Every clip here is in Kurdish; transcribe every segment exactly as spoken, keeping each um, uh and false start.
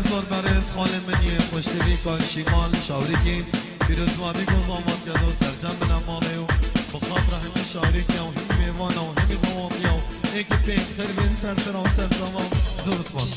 Zor berêz xalê min yê xweştivî Kar Şîmal Şawrîkî, pîrozbahî ku zavat kedo sercem bine malê û bi xatira hemî Şawrîkiya û hemî mêvana û hemî xewatiya û êkî pêk xêr bên ser sera û ser çava. Zor spas.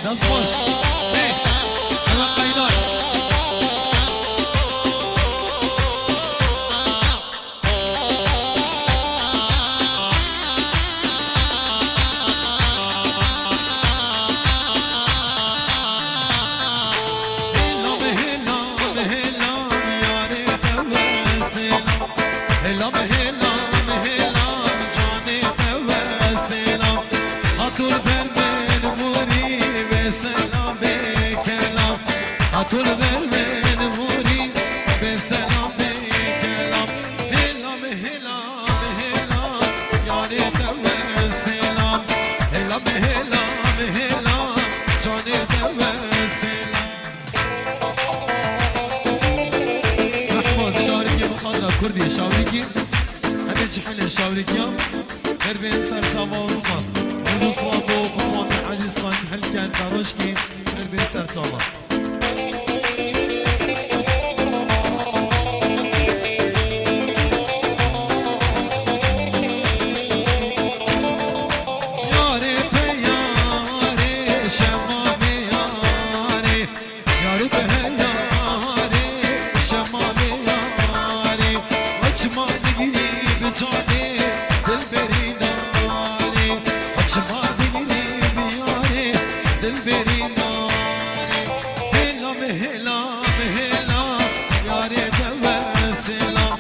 Dest xweş. Hey, hemen qaynar. Hêlam, hêlam, hêlam, yarê te wesêlam. Hêlam, hêlam, hêlam, canê te wesêlam. Hatul ber min murî, bê selam, bê kelam. Hatul ber min murî, bê selam, bê kelam. Hêlam, hêlam, hêlam, yarê te wesêlam. Hêlam, hêlam, hêlam, canê te wesêlam. Mehmud, şawrîkî bi xatira Kurdî, şawrîkî. Hemê cihilê şawrîkiya. Her bên ser çava û spas. Rêz û silav bo Qurban Ezîz Xan, Helken, Daroşkî. Her bên ser çava. Yarê te yarê, şemamê yarê. Yarê te yarê, şemamê yarê. Açma digirî bi canê, dilberî narê. Açma digirî bi yarê, dilberî narê. Hêlam, hêlam, hêlam, yarê te wesêlam.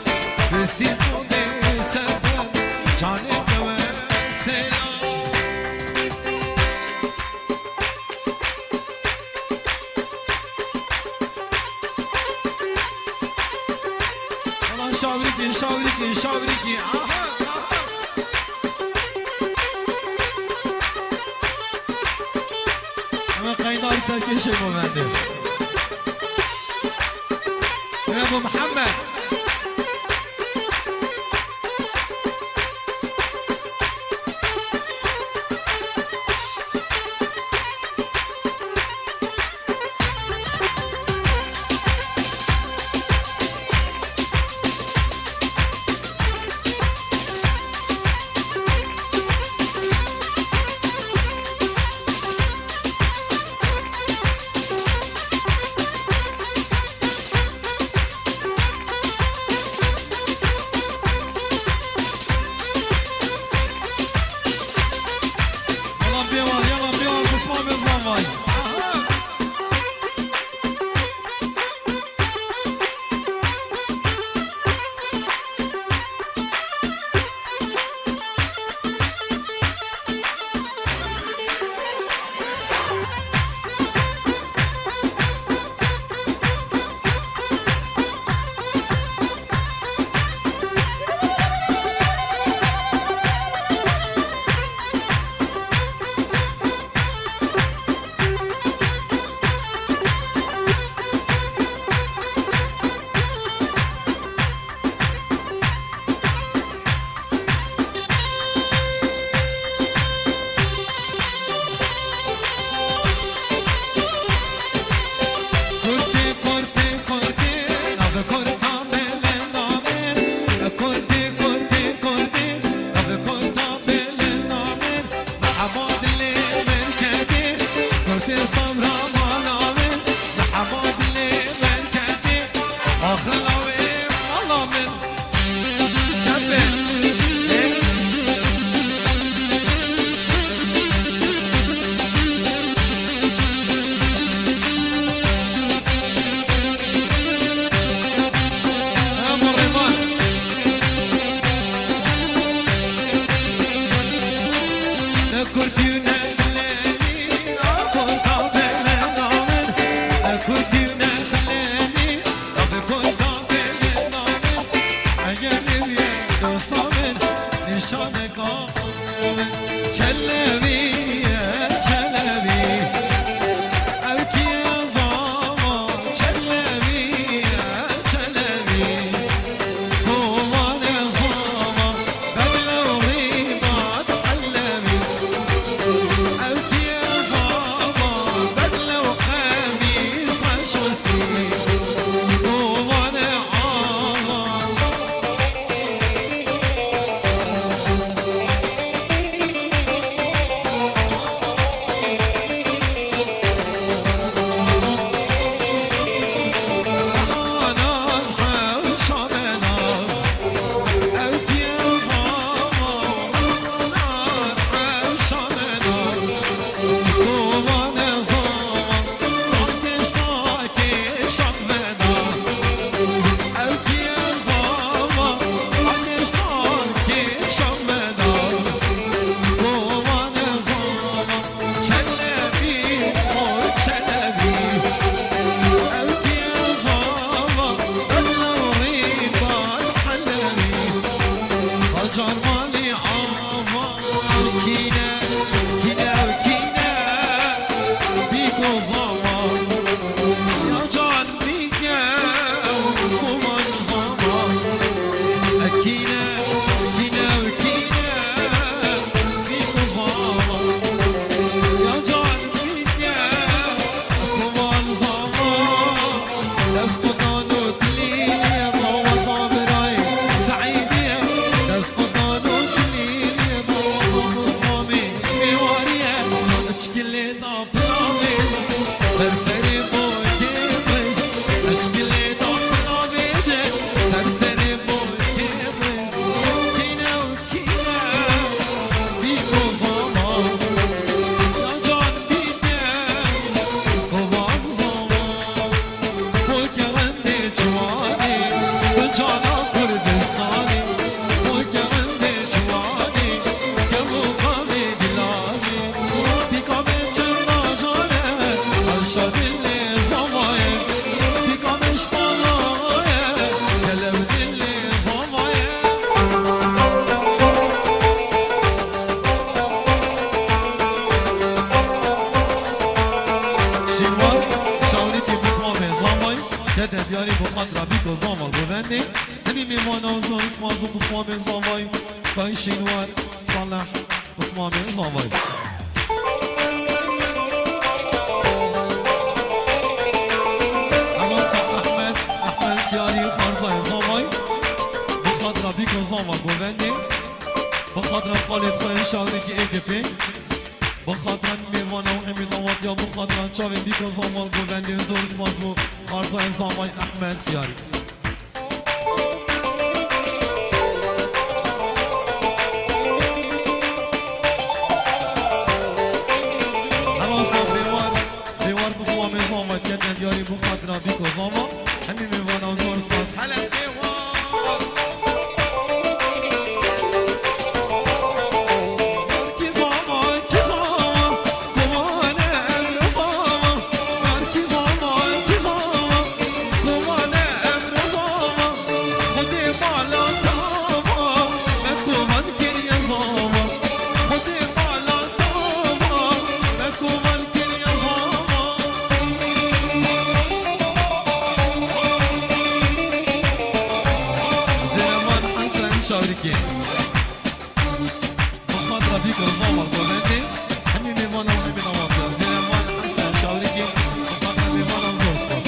Besî çonê serdem, canê te wesêlam. Ulan şawrikî, şawrikî, şawrikî. Aha, aha. Hemen kaynar serkeşe bu bende. Ve bu Muhammed. Pêwan, yala pêwan, Bismamê Zavay. Şînwar, şawlikê Bismamê Zavay, kete diyarî bi xatra Bîko Zava govendê. Hinî mêvana zor spas bo Bismamê Zavay, Kay Şînwar, Salih, Bismamê Zavay. Ema Sa Ehmed, Ehmed Siyarî, Xarzayê Zavay, bi xatra Bîko Zava govendê. Bi xatira xalê xwe şawlikê ê kifê. Bi xatira mêvana û hemî dawatiya, bi xatira çavên Bîko Zava govendê, zor spas bo Xarzayê Zavay Ehmed Siyarî. Spas Dêwar, Dêwar bi zilamê zama ketine diyarî bi xatira Bîko Zama. Hemî mêvanan zor spas. Hele Dêwar! Kî zama, kî zama, komane emre zama. Kî zama, kî zama, komane emre zama. Xwedê mala tava, me kovan kiriye zava. Xwedê mala tava, me kovan kiriye zava. Zêrevan Hesen Şawrikê. Bi xatira Bîko Zama govendê, hemî mêvanan hemî damat ya. Zêrevan Hesen Şawrikê, bi xatira mêvanan zor spas.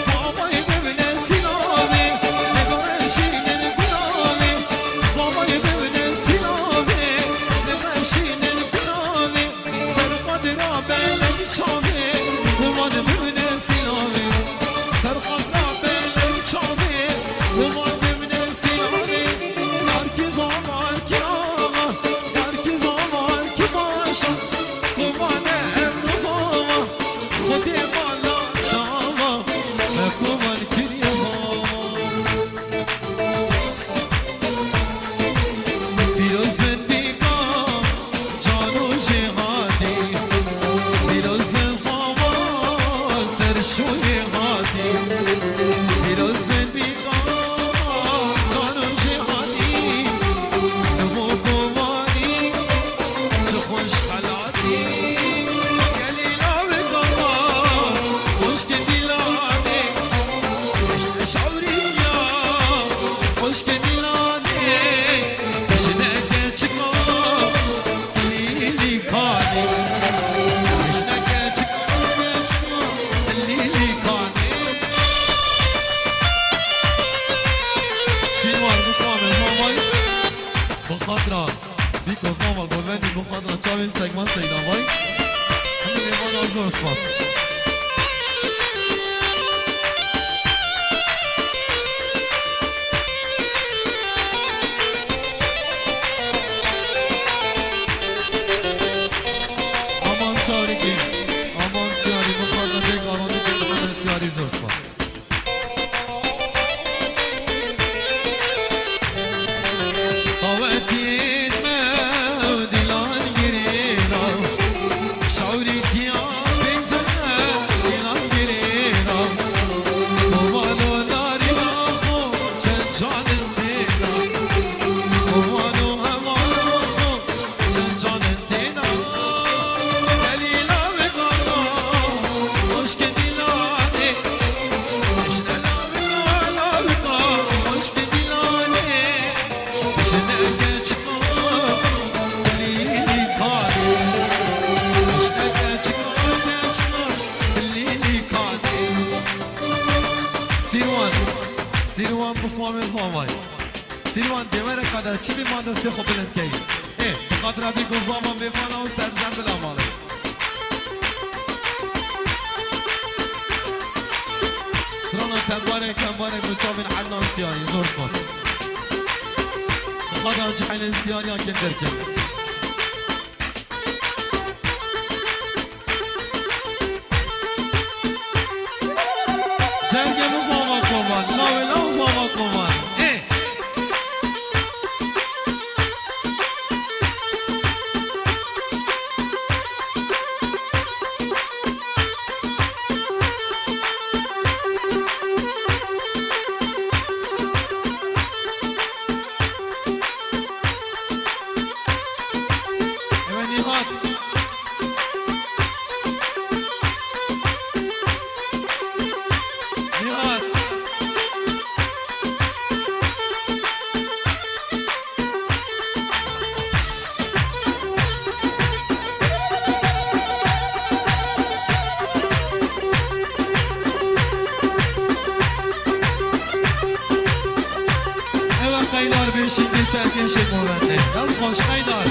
Zamayê bibne sîlavê, ne bereşînin gulavê. Zamayê bibne sîlavê, ne bereşînin gulavê. Ser qadira belek çavê, guman bibne sîlavê. Ser qadira belek çavê, guman bibne sîlavê. Yar kî zama, kî axa, yar kî zama, kî paşa, komane emro zama, xwedê mala şama, me koman kiriye zama. Pîroz bin bîka cano jêhatî, pîroz bin zava ser şûnê hatî. Pîroz bin bîka cano jêhatî, nimo komanî çi xweş xelatî. Gelî lawê kama, xweşkê dîlanê, şawrî ya, xweşkê dîlanê. Jineke çika lîlîkanê, jineke çika, çika lîlîkanê. Şînwar Bislamê Zomay, bi xatira Bîko Zoma govendî, bi xatira çavên Segman Seydavay. Hemî mêvanan zor spas. Aman Şarikî, aman Siyarî, bi xatira Bêk Arodî, Bêk Mihemed Siyarî zor spas. Qawetiyên me û dîlan girêna, şawrîtiya pênce dîlan girêna. Kovalo narîna xo çend canin têna, kovalo hemana xo çend canin têna. Delîla wê kara, xweşkê dîlanê, jine lawika, lawika, xweşkê dîlanê. Jineke çika lîlîkanê, jineke çika, çika lîlîkanê. Sîrwan, Sîrwan Bislamê Zavay. Sîrwan dêwere kader çi bî ma destê xwe bilind key. Ê, bi xatira Bîko Zama mêvana û serzen bila malê. Strana kembarê, kembarê bi çavên Ednan Siyayî, zor spas. Xada cihêlên Siyayî ya kêmderkê. Cergê min zava kovan, lawê law zava kovan. Ê! Ewe Nîhat. Nîhat. Ewe Qeydar bê şîngê serkên şêmovendê. Dest xweş Qeydar.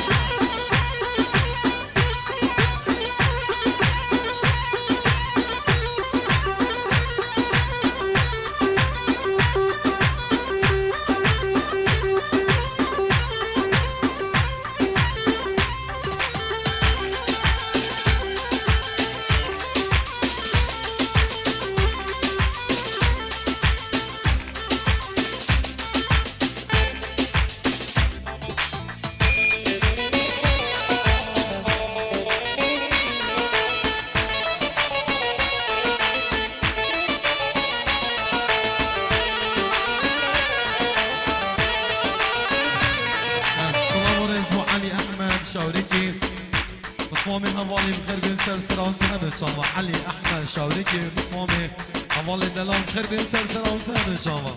Xêr bin ser sera û sera be çava. Elî, Ehmed, Şawrikê, Mismamê, hevalê delan, xêr bin ser sera û sera be çava.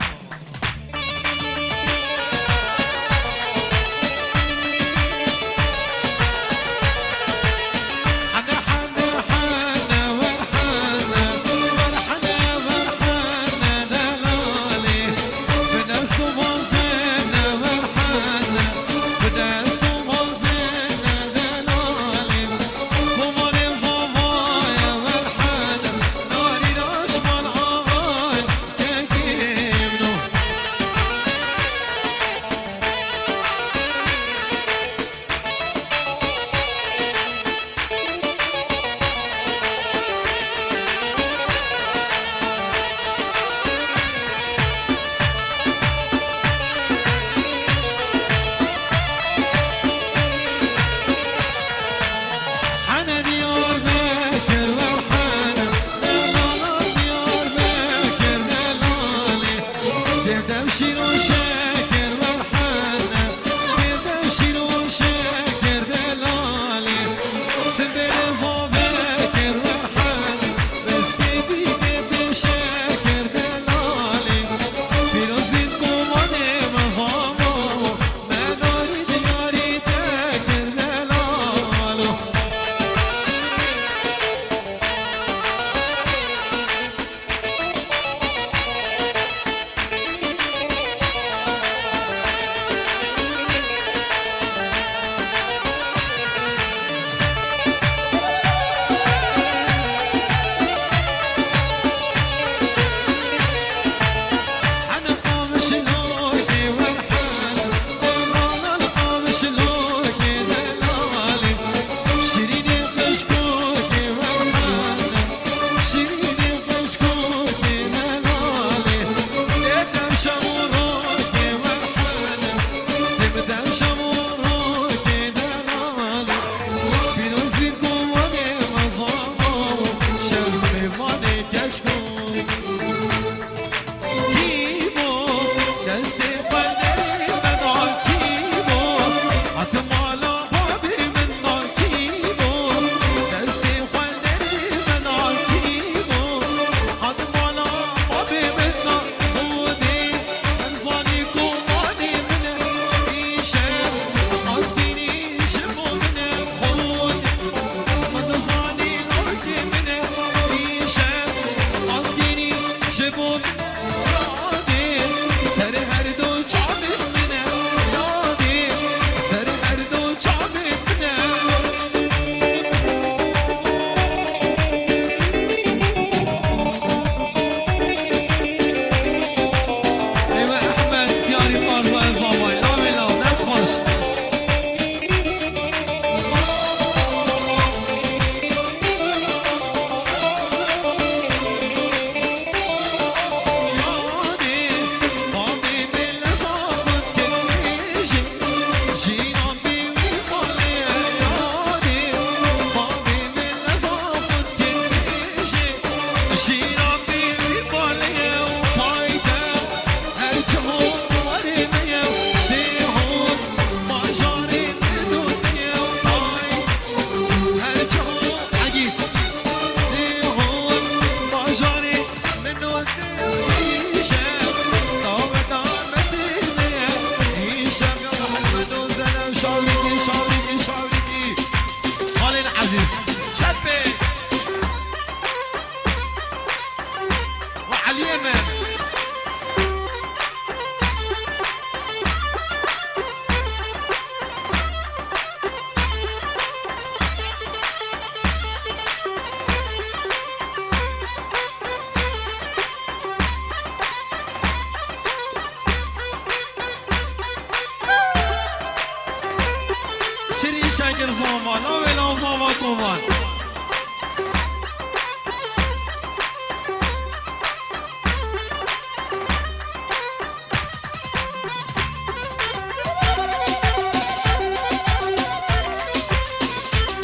Şirî Şakir Zoma, navê Lazava Kovan.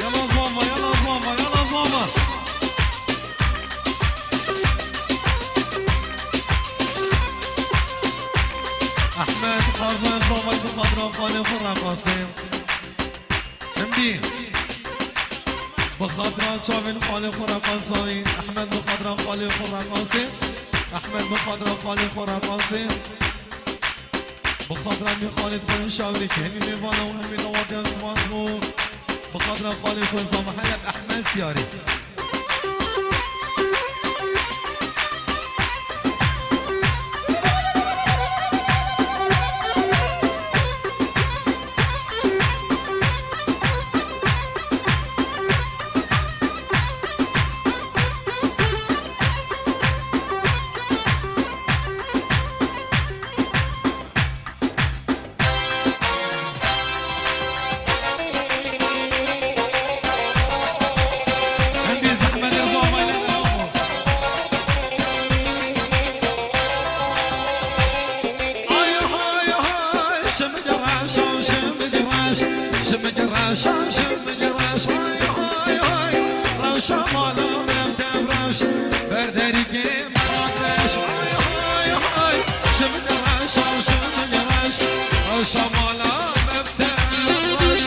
Yala Zoma, yala Zoma, yala Zoma. Ehmed, Qarzan Zoma, tu qadra xalê xwe reqasê. Hindî. Bi xatira çavên xalê xwe reqasayî. Ehmed bi xatira xalê xwe reqasê. Ehmed bi xatira xalê xwe reqasê. Bi xatira mî xalê xwe şawirê, hemî mêvana û hemî dawatiya spas bû. Bi xatira xalê xwe Zama Heleb Ehmed Siyarî. Hindî zehmetê zor mayne. Ay, ay, ay, şimdireş, şimdireş, şimdireş, şimdireş, ay, ay, ay, rewşa mala me devreş, ber derî kêm ateş, ay, ay, ay, şimdireş, şimdireş, rewşa mala me devreş.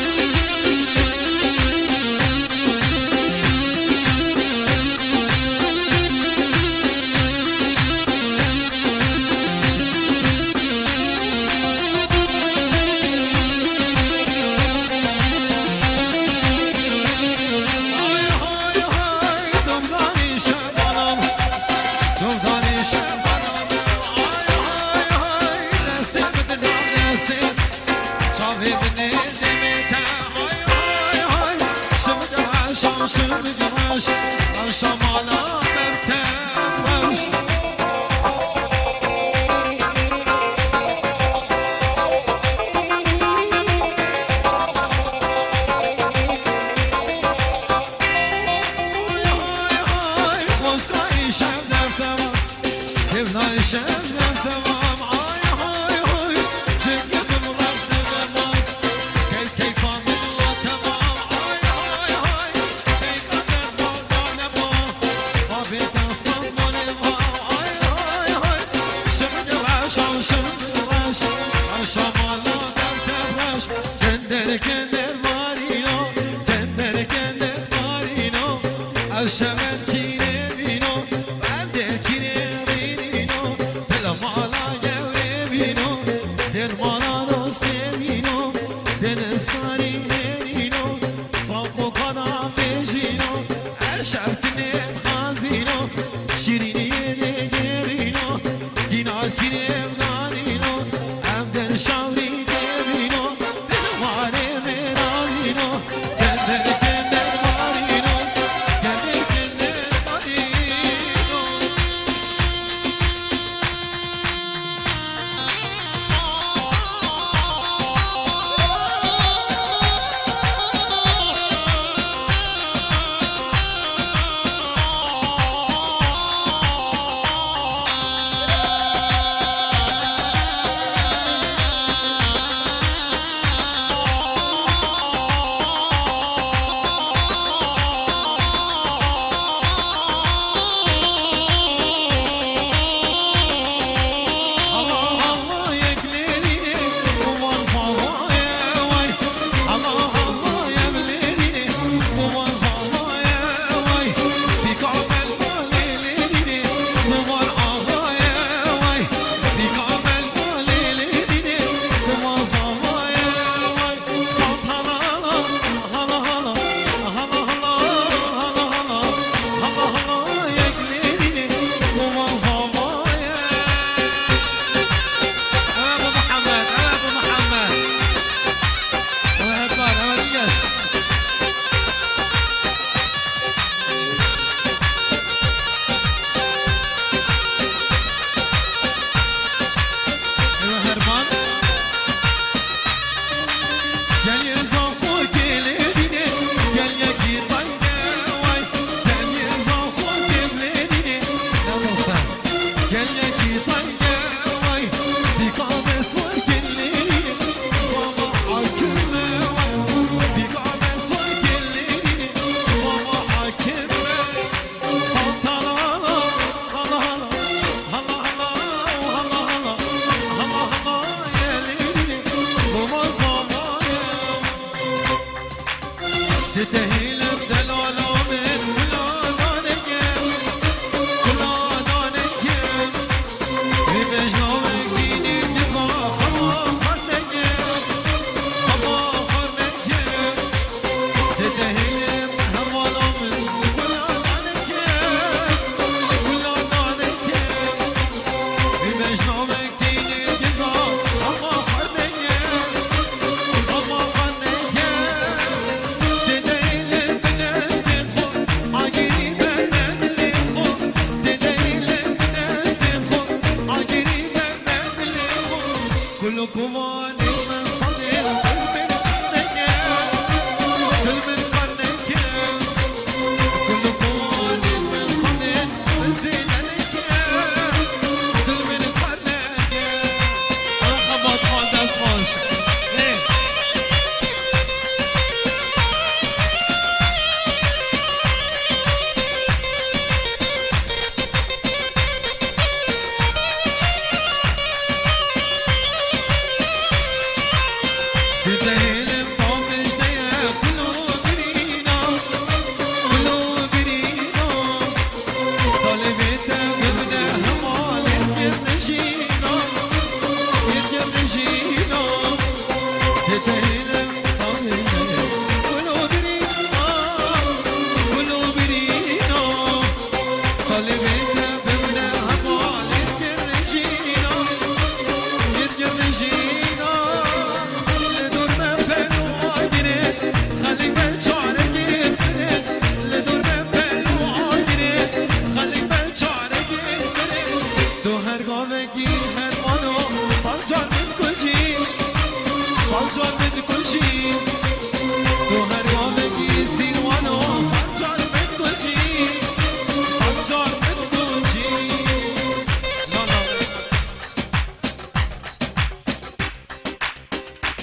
Çavê min ê demê te, hay, hay, hay. Şimdireş, şimdireş, rewşa mala me devreş. Hay, hay, hay, xwezka îşev dev te va. Kevna îşev dev te va. Ay, ay, ay. Çingê min rex deve va. Key keyfa min wa te va. Ay, ay, ay. Keyfa min wa te va. Babê tasman mole va. Ay, ay, ay. Şimdireş, şimdireş. Rewşa mala me devreş. Kender, kender varîno. Kender, kender varîno. Ev şemen kî nêvîno, em dê kî nêvîno, dil mala gewrê vîno, dil mala dostê vîno, dil starî nêvîno, saf û kana bêjîno, ev şev tu nêvxazîno, şîrîniyê nêgêrîno, dînar kî nêvdanîno, em dil şawrî nêvîno, dil warê mêranîno.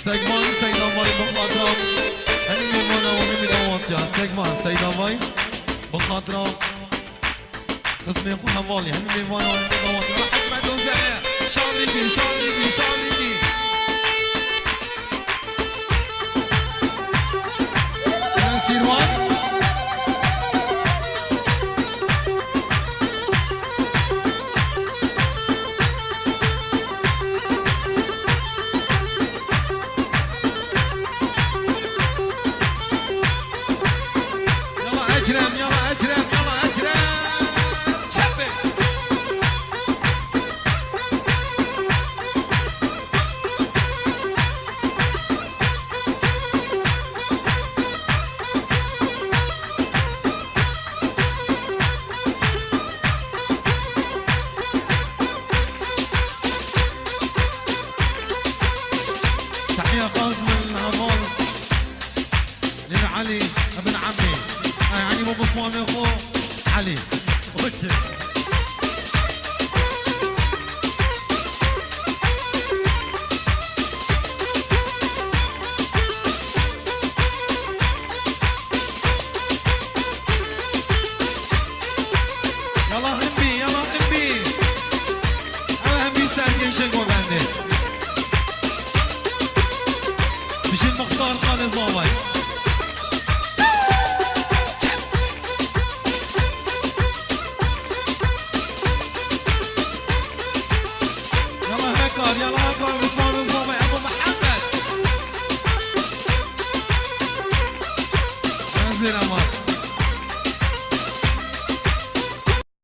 Segman, Seyda Vay, bi xatira hemî mêvana û hemî dawatiya. Segman, Seyda Vay, bi xatira xizmên xwe hevalî, hemî mêvana û hemî dawatiya. Hikmet Ozerê, şarlîkî, şarlîkî, şarlîkî. Sîrwan. Yala Ekrem, yala Ekrem, yala Ekrem. Çepê. Tehiye xas min heval Lil Elî ibn Emî. Ay, Elî bo bismanê xwe Elî. Okey. Yala hembî, yala hembî. Ew hembî serkêşin govendê. Bijî Muxtar Xalê Zavay. Yala hekar, yala hekar, Rizvan Rizvan ve Ebu Muhammed. Zêra ma.